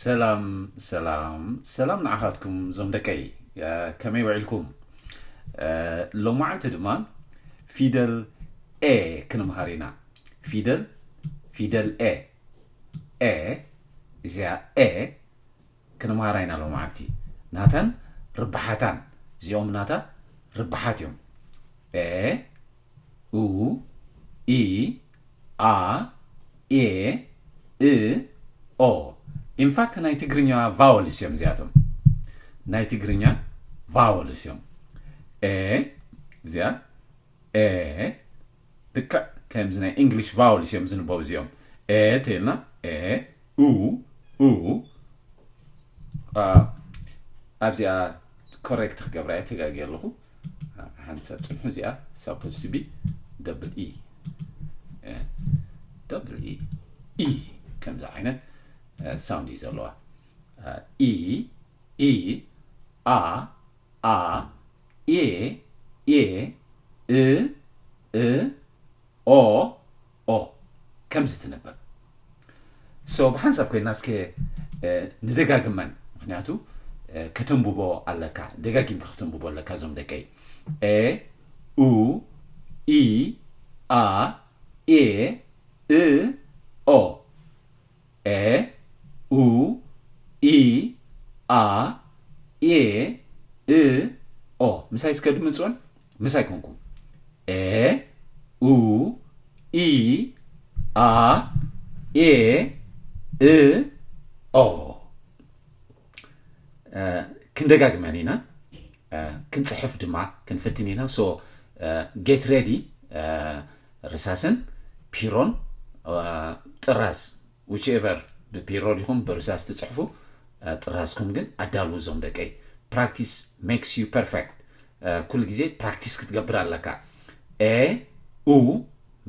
ሰላም ሰላም ሰላም ንዓኻትኩም ዞም ደቀይ። ከመይ ውዒልኩም? ሎማዓንቲ ድማ ፊደል ኤ ክንምሃር ኢና። ፊደል ፊደል ኤ ኤ እዚኣ ኤ ክንምሃራ ኢና ሎማዓንቲ። ናታን ርብሓታን እዚኦም ናታ ርብሓት እዮም። ኤ ኡ ኢ ኣ ኤ እ ኦ። ኢንፋክት ናይ ትግርኛ ቫወልስ እዮም እዚኣቶም። ናይ ትግርኛ ቫወልስ እዮም። ኤ እዚኣ ኤ ልክዕ ከምዚ ናይ እንግሊሽ ቫውልስ እዮም ዝንበቡ እዚኦም። ኤ ተይልና ኤ ኡ ኡ ኣብዚኣ ኮሬክት ክገብራ እየ ተጋጊ ኣለኹ። ሓንሳብ ፅንሑ እዚኣ ሳፖዝ ቱ ቢ ደብል ኢ ደብል ኢ ኢ ከምዚ ዓይነት ሳውንድ እዩ ዘለዋ። ኢ ኢ ኣ ኣ ኤ ኤ እ እ ኦ ኦ ከምዚ ትንበብ። ሶ ብሓንሳብ ኮይና እስከ ንደጋግመን፣ ምክንያቱ ከተንብቦ ኣለካ፣ ደጋጊምካ ከተንብቦ ኣለካ። እዞም ደቀይ ኤ ኡ ኢ ኣ ኤ እ ኦ ኤ ኡ ኢ ኣ ኤ እ ኦ። ምሳይ እስከ ድምፅወን ምሳይ ኮንኩም። ኤ ኡ ኢ ኣ ኤ እ ኦ። ክንደጋግመን ኢና፣ ክንፅሕፍ ድማ ክንፍትን ኢና። ሶ ጌት ሬዲ፣ ርሳስን ፒሮን ጥራዝ፣ ዊችኤቨር፣ ብፒሮ ዲኹም ብርሳስ ትፅሕፉ፣ ጥራዝኩም ግን ኣዳልዉ። እዞም ደቀይ፣ ፕራክቲስ ሜክስ ዩ ፐርፌክት። ኩሉ ግዜ ፕራክቲስ ክትገብር ኣለካ። ኤ ኡ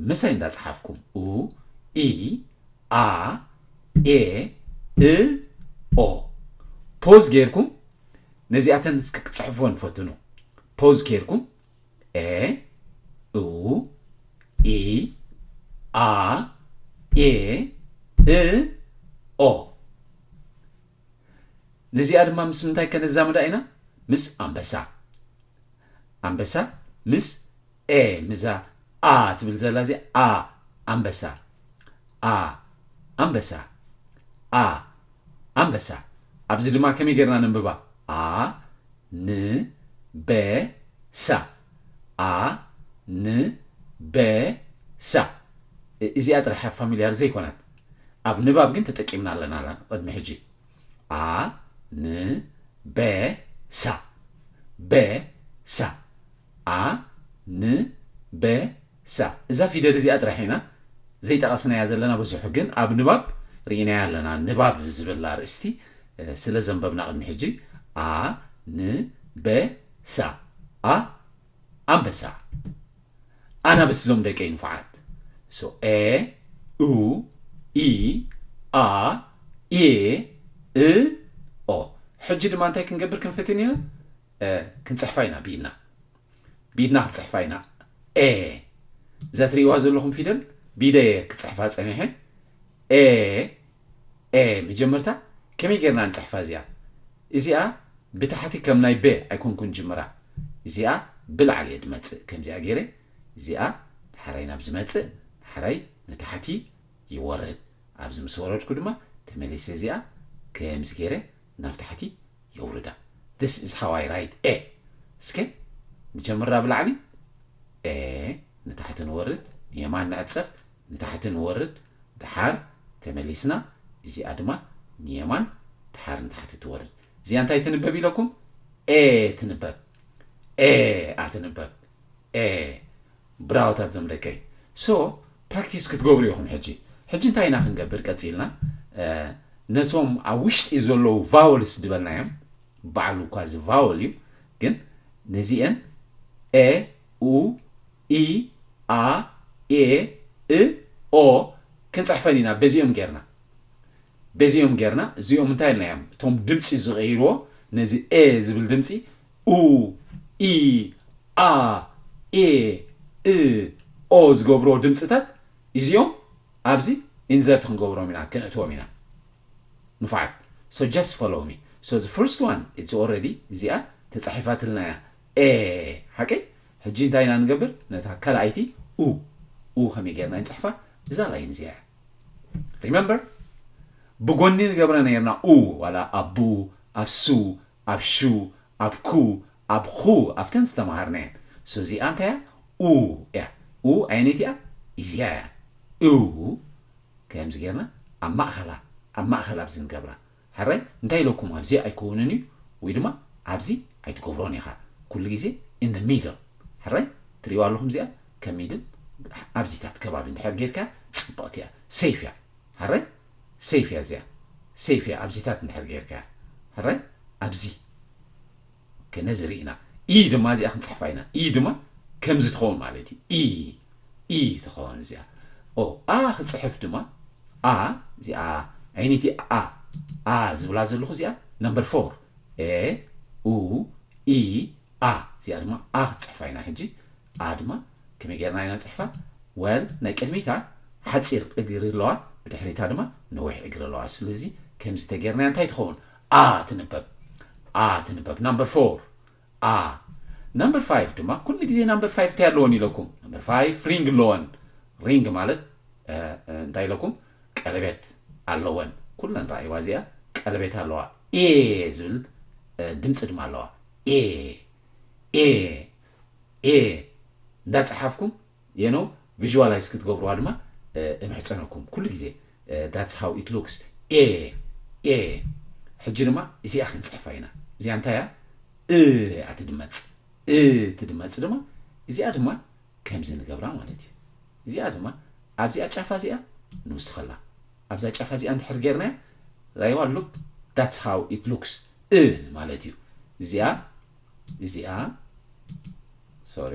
ምሳይ እንዳፀሓፍኩም፣ ኡ ኢ ኣ ኤ እ ኦ። ፖዝ ጌርኩም ነዚኣተን እስኪ ክትፅሕፍወን ፈትኑ። ፖዝ ጌርኩም ኤ ኡ ኢ ኣ ኤ እ ኦ። ነዚኣ ድማ ምስ ምንታይ ከነዛምዳ ኢና? ምስ ኣንበሳ። ኣንበሳ ምስ ኤ፣ ምዛ ኣ ትብል ዘላ እዚኣ ኣ፣ ኣንበሳ። ኣ ኣንበሳ። ኣ ኣንበሳ። ኣብዚ ድማ ከመይ ጌርና ነንብባ? ኣ ን በ ሳ። ኣ ን በ ሳ። እዚኣ ጥራሕ ፋሚልያር ዘይኮነት፣ ኣብ ንባብ ግን ተጠቂምና ኣለና። ቅድሚ ሕጂ ኣ ን በ ሳ። በ ሳ። ኣ ን በ ሳ። እዛ ፊደል እዚኣ ጥራሕ ኢና ዘይጠቐስናያ ዘለና። ብዙሕ ግን ኣብ ንባብ ርኢናያ ኣለና። ንባብ ዝብል ኣርእስቲ ስለ ዘንበብና ቅድሚ ሕጂ ኣ ን በ ሳ። ኣ ኣንበሳ። ኣናብስ እዞም ደቀይ ንፉዓት። ሶ ኤ ኡ ኢ ኣ ኤ እ ኦ። ሕጂ ድማ እንታይ ክንገብር ክንፍትን ኢና? ክንፅሕፋ ኢና ብኢድና። ብኢድና ክንፅሕፋ ኢና። ኤ እዛ ትርእይዋ ዘለኹም ፊደል ብኢደየ ክፅሕፋ ፀኒሐ። ኤ ኤ መጀመርታ ከመይ ጌርና ንፅሕፋ እዚኣ? እዚኣ ብታሕቲ ከም ናይ በ ኣይኮንኩን ጅምራ። እዚኣ ብላዕሊ እየ ድመፅእ። ከምዚኣ ገይረ እዚኣ ዳሕራይ ናብ ዝመፅእ ዳሕራይ ንታሕቲ ይወርድ። ኣብዚ ምስ ወረድኩ ድማ ተመሊሰ እዚኣ ከምዚ ገይረ ናብ ታሕቲ የውርዳ። This is how I write A። እስከ ንጀምራ ብላዕሊ ኤ ንታሕቲ ንወርድ፣ ንየማን ንዕፀፍ፣ ንታሕቲ ንወርድ፣ ደሓር ተመሊስና እዚኣ ድማ ንየማን ደሓር ንታሕቲ ትወርድ። እዚኣ እንታይ ትንበብ ኢለኩም? ኤ ትንበብ። ኤ ኣትንበብ። ኤ። ብራውታት ዞም ደቀይ። ሶ ፕራክቲስ ክትገብሩ ኢኹም። ሕጂ ሕጂ እንታይ ኢና ክንገብር ቀፂልና? ነቶም ኣብ ውሽጢ ዘለዉ ቫወልስ ዝበልናዮም፣ ባዕሉ እኳ እዚ ቫወል እዩ፣ ግን ነዚአን ኤ ኡ ኢ ኣ ኤ እ ኦ ክንፅሕፈን ኢና። በዚኦም ጌርና በዚኦም ጌርና እዚኦም እንታይ ኢልናዮም? እቶም ድምፂ ዝቐይርዎ፣ ነዚ ኤ ዝብል ድምፂ ኡ ኢ ኣ ኤ እ ኦ ዝገብርዎ ድምፅታት እዚኦም ኣብዚ ኢንዘርት ክንገብሮም ኢና፣ ክንእትዎም ኢና። ንፉዓት። So just follow me. So the first one, it's already እዚኣ ተጻሒፋትልና እያ። A፣ ሓቂ? ሕጂ እንታይ ኢና ንገብር? ነታ ካልኣይቲ ኡ፣ ኡ ከመይ ጌርና ንጽሕፋ? እዛ ላይን እዚኣ እያ። Remember? ብጎኒ ንገብረ ነርና ኡ፣ ዋላ ኣብ ቡ፣ ኣብ ሱ፣ ኣብ ሹ፣ ኣብ ኩ፣ ኣብ ኹ፣ ኣብተን ዝተማሃርናየን። So እዚኣ እንታይ እያ? ኡ እያ። ኡ ዓይነት እያ? እዚኣ እያ። ኡ ከምዚ ጌርና ኣብ ማእኸላ፣ ኣብ ማእኸል ኣብዚ ንገብራ። ሕራይ እንታይ ኢለኩም? ኣብዚ ኣይከውንን እዩ ወይ ድማ ኣብዚ ኣይትገብሮን ኢኻ። ኩሉ ግዜ in the middle። ሕራይ ትሪእዋ ኣለኹም እዚኣ ከም ሚድል ኣብዚታት ከባቢ እንድሕር ጌርካ ጽብቕቲ እያ። ሴፍ እያ። ሕራይ ሴፍ እያ እዚኣ። ሴፍ እያ ኣብዚታት እንድሕር ጌርካ። ሕራይ ኣብዚ ከነዚ ርኢና። ኢ ድማ እዚኣ ክንጽሕፋ ኢና። ኢ ድማ ከምዚ ትኸውን ማለት እዩ። ኢ፣ ኢ ትኸውን እዚኣ። ኦ፣ ኣ ክጽሕፍ ድማ፣ ኣ፣ እዚኣ ዓይነይቲ ኣ፣ ኣ ዝብላ ዘለኹ እዚኣ ነምበር ፎር። ኤ፣ ኡ፣ ኢ፣ ኣ። እዚኣ ድማ ኣ ክጽሕፋ ኢና ሕጂ። ኣ ድማ ከመይ ጌርና ኢና ንጽሕፋ? ወል ናይ ቅድሚታ ሓጺር እግሪ ኣለዋ፣ ብድሕሪታ ድማ ነዊሕ እግሪ ኣለዋ። ስለዚ ከምዚ ተጌርና እንታይ ትኸውን? ኣ ትንበብ። ኣ ትንበብ። ነምበር ፎር። ኣ። ነምበር ፋይቭ ድማ ኩሉ ግዜ ነምበር ፋይቭ እንታይ ኣለወን ኢለኩም? ነምበር ፋይቭ ሪንግ ኣለወን። ሪንግ ማለት፣ እ፣ እ፣ እንታይ ኢለኩም? ቀለቤት ኣለወን። ኩለን ረኣይዋ እዚኣ ቀለቤት ኣለዋ። ኤ ዝብል፣ እ፣ ድምጺ ድማ ኣለዋ። ኤ፣ ኤ፣ ኤ እንዳጸሓፍኩም፣ you know፣ ቪዥዋላይዝ ክትገብርዋ ድማ፣ እ፣ እምሕጸነኩም። ኩሉ ግዜ፣ እ፣ that's how it looks። ኤ፣ ኤ። ሕጂ ድማ እዚኣ ክንጽሕፋ ኢና። እዚኣ እንታይ እያ? እ እያ ትድመጽ። እ ትድመጽ ድማ፣ እዚኣ ድማ ከምዚ ንገብራ ማለት እዩ። እዚኣ ድማ ኣብዚኣ ጫፋ እዚኣ ንውስኸላ። ኣብዛ ጫፋ እዚኣ እንድሕር ጌርናያ፣ ራይዋ፣ look, that's how it looks። እ ማለት እዩ። እዚኣ፣ እዚኣ፣ ሶሪ፣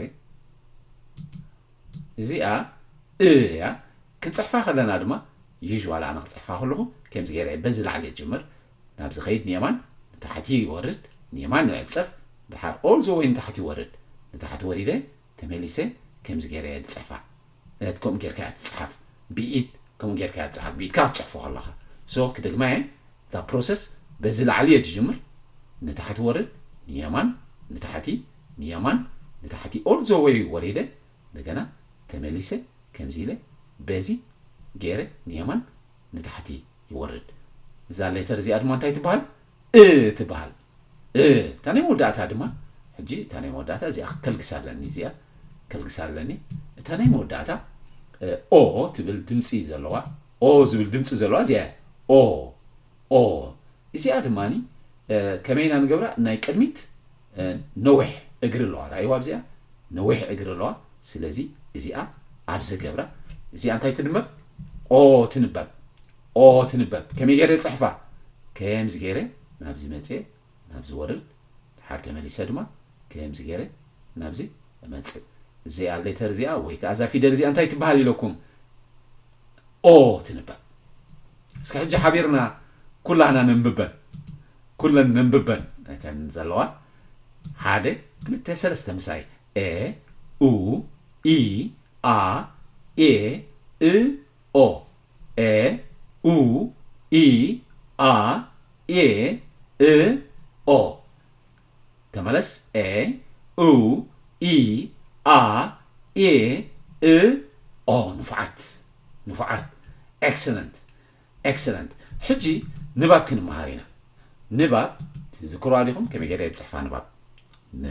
እዚኣ እ እያ። ክንጽሕፋ ከለና ድማ፣ ዩዥዋል ኣነ ክጽሕፋ ከለኹ ከምዚ ገይረ እየ፣ በዚ ላዕሊ እጅምር፣ ናብዚ ኸይድ ንየማን፣ ንታሕቲ ይወርድ፣ ንየማን ይዕጸፍ፣ ድሓር all the way ንታሕቲ ይወርድ። ንታሕቲ ወሪደ ተመሊሰ ከምዚ ገይረ እየ ዝጽሕፋ። እት ከምኡ ጌርካ እያ ትጽሓፍ። ብኢድ ከምኡ ጌርካ እያ ትጽሓፍ። ብኢድካ ክትጽሕፎ ከለኻ። ሶ ክደግማ እየ። እታ ፕሮሰስ በዚ ላዕሊ እየ ዝጅምር። ንታሕቲ ወርድ፣ ንየማን፣ ንታሕቲ፣ ንየማን፣ ንታሕቲ all the way ወሪደ እንደገና ተመሊሰ ከምዚ ኢለ በዚ ገይረ ንየማን ንታሕቲ ይወርድ። እዛ ሌተር እዚኣ ድማ እንታይ ትበሃል? እ ትበሃል። እ። እታ ናይ መወዳእታ ድማ፣ ሕጂ እታ ናይ መወዳእታ እዚኣ ከልግሳ ኣለኒ፣ እዚኣ ከልግሳ ኣለኒ። እታ ናይ መወዳእታ፣ እ፣ ኦ ትብል ድምፂ ዘለዋ፣ ኦ ዝብል ድምፂ ዘለዋ እዚኣ እያ። ኦ፣ ኦ። እዚኣ ድማኒ፣ እ፣ ከመይ ኢና ንገብራ? ናይ ቅድሚት፣ እ፣ ነዊሕ እግሪ ኣለዋ። ራእይዋ ኣብዚኣ ነዊሕ እግሪ ኣለዋ። ስለዚ እዚኣ ኣብዚ ገብራ። እዚኣ እንታይ ትንበብ? ኦ ትንበብ። ኦ ትንበብ። ከመይ ገይረ ጽሕፋ? ከምዚ ገይረ ናብዚ መጽየ፣ ናብዚ ወርድ፣ ድሓር ተመሊሰ ድማ ከምዚ ገይረ ናብዚ እመጽእ። እዚኣ ሌተር እዚኣ ወይ ከኣ እዛ ፊደል እዚኣ እንታይ ትበሃል ኢለኩም? ኦ ትንበብ። እስከ ሕጂ ሓቢርና ኩላህና ነንብበን። ኩለን ነንብበን። እተን ዘለዋ ሓደ፣ ክልተ፣ ሰለስተ ምሳይ። ኤ፣ ኡ፣ ኢ፣ ኣ፣ ኤ፣ እ፣ ኦ። ኤ፣ ኡ፣ ኢ፣ ኣ፣ ኤ፣ እ፣ ኦ። ተመለስ። ኤ፣ ኡ፣ ኢ፣ ኣ፣ ኤ፣ እ፣ ኦ። ንፉዓት፣ ንፉዓት። ኤክሰለንት፣ ኤክሰለንት። ሕጂ ንባብ ክንመሃር ኢና። ንባብ ትዝክሩዋ ዲኹም? ከመይ ገይረ እየ ዝጽሕፋ ንባብ? ን፣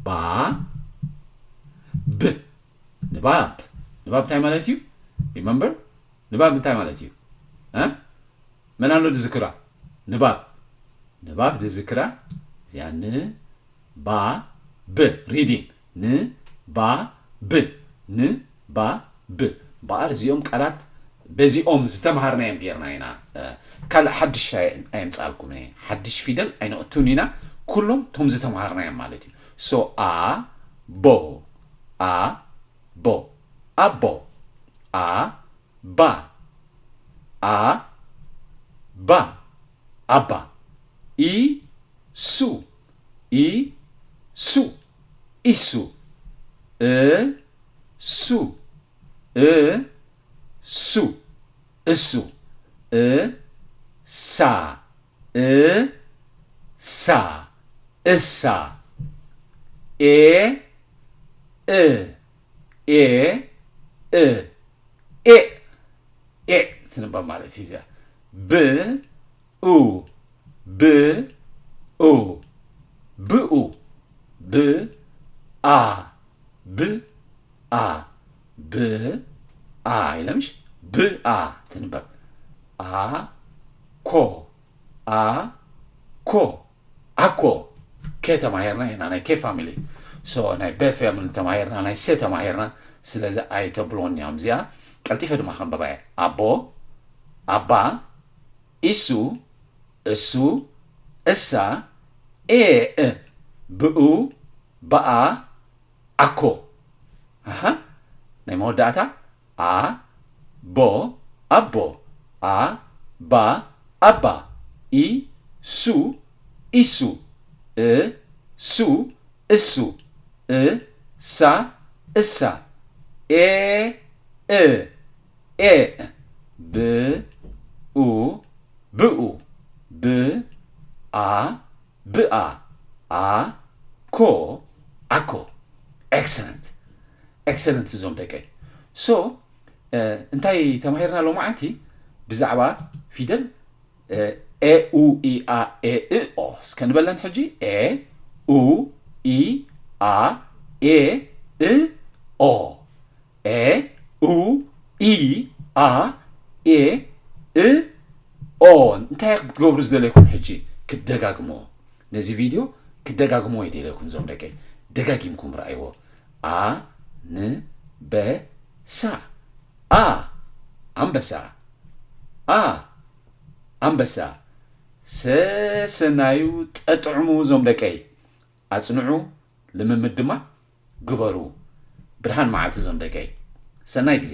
ባ፣ ብ። ንባብ። ንባብ እንታይ ማለት እዩ? ሪመምበር? ንባብ እንታይ ማለት እዩ? እ? መን ኣሎ ዝዝክራ? ንባብ። ንባብ ዝዝክራ እዚኣ ን፣ ባ፣ ብ። ሪዲንግ። ን፣ ባ፣ ብ። ን፣ ባ፣ ብ። እምበኣር እዚኦም ቃላት በዚኦም ዝተምሃርናዮም ጌርና ኢና። እ፣ ካልእ ሓድሽ ኣይ-፣ ኣየምጻልኩምን እየ። ሓድሽ ፊደል ኣይነእቱን ኢና። ኩሎም ቶም ዝተምሃርናዮም ማለት እዩ። ሶ፣ ኣ፣ ቦ። ኣ፣ ቦ። ኣቦ። ኣ፣ ባ። ኣ፣ ባ። ኣባ። ኢ፣ ሱ። ኢ፣ ሱ። ኢሱ። እ፣ ሱ። እ፣ ሱ። እሱ። እ፣ ሳ፣ እ፣ ሳ፣ እሳ። ኤ፣ እ፣ ኤ፣ እ፣ ኤ፣ ኤ ትንበብ ማለት እዩ እዚኣ። ብ፣ ኡ፣ ብ፣ ኡ፣ ብኡ፣ ብ፣ ኣ፣ ብ፣ ኣ፣ ብ፣ ኣ ኢለ ምሽ? ብ፣ ኣ ትንበብ። ኣ፣ ኮ፣ ኣ፣ ኮ፣ ኣኮ። ከ ተማሂርና ኢና፣ ናይ ከ ፋሚሊ። ሶ፣ ናይ በ ፋሚሊ ተማሂርና፣ ናይ ሰ ተማሂርና። ስለዚ ኣይተብልዎን እዮም እዚኣ። ቀልጢፈ ድማ ከንበባ እየ። ኣቦ፣ ኣባ፣ ኢሱ፣ እሱ፣ እሳ፣ ኤ፣ እ፣ ብኡ፣ ብኣ፣ ኣኮ። ኣሃ፣ ናይ መወዳእታ፣ ኣ፣ ቦ፣ ኣቦ፣ ኣ፣ ባ፣ ኣባ፣ ኢ፣ ሱ፣ ኢሱ፣ እ፣ ሱ፣ እሱ፣ እ፣ ሳ፣ እሳ፣ ኤ፣ እ፣ ኤ፣ ብ፣ ኡ፣ ብኡ፣ ብ፣ ኣ፣ ብኣ፣ ኣ፣ ኮ፣ ኣኮ። ኤክሰለንት፣ ኤክሰለንት እዞም ደቀይ። ሶ፣ እ፣ እንታይ ተማሂርና ሎማዓንቲ ብዛዕባ ፊደል፣ እ፣ ኤ፣ ኡ፣ ኢ፣ ኣ፣ ኤ፣ እ፣ ኦ። እስከ ንበለን ሕጂ። ኤ፣ ኡ፣ ኢ፣ ኣ፣ ኤ፣ እ፣ ኦ። ኤ፣ ኡ፣ ኢ፣ ኣ፣ ኤ፣ እ፣ ኦ። እንታይ ክትገብሩ ዝደለይኩም ሕጂ? ክደጋግሞ፣ ነዚ ቪድዮ ክደጋግሞ ይደለኩም እዞም ደቀይ። ደጋጊምኩም ረኣይዎ። ኣ፣ ን፣ በ፣ ሳ። ኣ፣ ኣንበሳ። ኣ፣ ኣንበሳ። ሰሰናዩ ጠጥዕሙ እዞም ደቀይ። ኣጽንዑ፣ ልምምድ ድማ ግበሩ። ብርሃን መዓልቲ እዞም ደቀይ። ሰናይ ግዜ።